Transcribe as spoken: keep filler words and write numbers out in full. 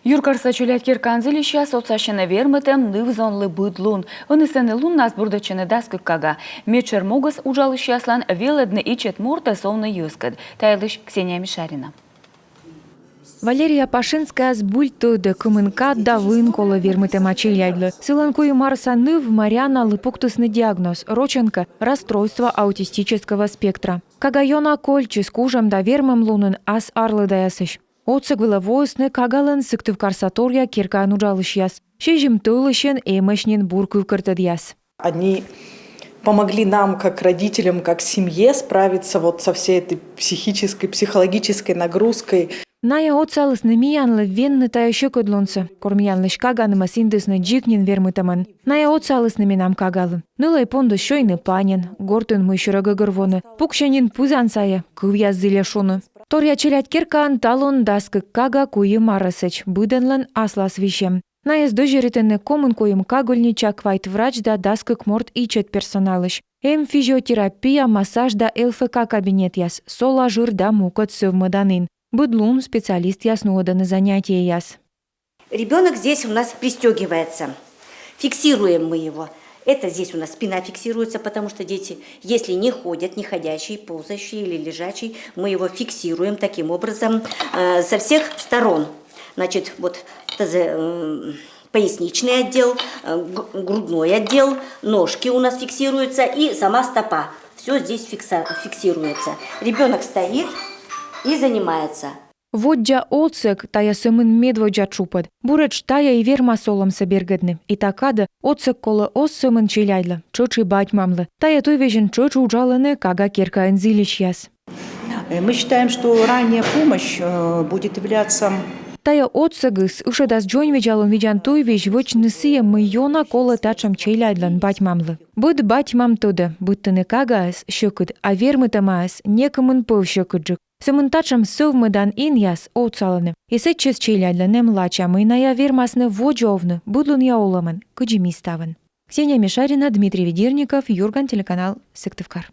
Юркарса челядь керкаын зільысьяс отсасьӧны вермытӧм ныв-зонлы быд лун. Ӧні сэні луннас бурдӧдчӧны дас кык кага. Медшӧр могыс уджалысьяслӧн — велӧдны ичӧт мортӧс овны йӧзкӧд. Та йылысь Ксения Мишарина. Валерия Пашинская збыль тӧдӧ, кымын кад да вын колӧ вермытӧма челядьлы. Сылӧн куим арӧса ныв Марианалы пуктісны диагноз — рочӧн кӧ, расстройство аутистического спектра. Кага ёна кольччис кужӧм да вермӧм лунын ас арлыдаясысь. Отсӧг вылӧ воисны Кагалӧн Сыктывкарса торъя керкаын уджалысьяс. Сизим тӧлысьын эмӧсь нин бур кывкӧртӧдъяс. Они помогли нам, как родителям, как семье, справиться вот со всей этой психической, психологической нагрузкой. Найӧ отсалісны миянлы венны тайӧ сьӧкыдлунсӧ. Кор миянлысь каганымӧс индісны дзик нин вермытӧмӧн, найӧ отсалісны менам кагалы. Нылӧй пондіс сёйны паньӧн, гортын мыйсюрӧ гӧгӧрвоны, пуксьӧ нин пызан сайӧ, кывъяс зільӧ шуны. Торъя челядь керкаын талун дас кык кага куим арӧсӧдз, быдӧнлӧн аслас висьӧм. Найӧс дӧзьӧритӧны комын куим кагульнича, квайт врач да дас кык морт ичӧт персоналысь. Эм физиотерапия, массаж да ЛФК кабинетъяс, со лажыр да мукӧд сӧвмӧдан ин. Быд лун специалистъяс нуӧдӧны занятиеяс. Ребенок здесь у нас пристегивается. Фиксируем мы его. Это здесь у нас спина фиксируется, потому что дети, если не ходят, не ходящий, ползающий или лежачий, мы его фиксируем таким образом э, со всех сторон. Значит, вот тазо- э, поясничный отдел, э, г- грудной отдел, ножки у нас фиксируются и сама стопа. Все здесь фикса- фиксируется. Ребенок стоит и занимается. Воддза отсӧг — тайӧ сӧмын медводдза тшупӧд. Буретш тайӧ и вермас олӧмсӧ бергӧдны. И та кадӧ отсӧг колӧ оз сӧмын челядьлы, тшӧтш и бать-мамлы. Тайӧ туйвизьын тшӧтш уджалӧны кага керкаын зільысьяс. Э, Мы считаем, что ранняя помощь э, будет являться Тайӧ отсӧгыс ышӧдас дзоньвидзалун видзан туйвизь вӧчны сійӧ, мый ёна колӧ татшӧм челядьлӧн бать-мамлы. Быд бать-мам тӧдӧ: быдтыны кагаӧс сьӧкыд, а вермытӧмаӧс некымын пӧв сьӧкыдджык. Сӧмын татшӧм сӧвмӧдан инъяс отсалӧны. И сэтчӧс челядьлӧн эм лача, мый найӧ вермасны водзӧ овны быдлунъя олӧмӧн, кыдзи ми ставӧн. Ксения Мишарина, Дмитрий Ведерников, «Юрган» телеканал, Сыктывкар.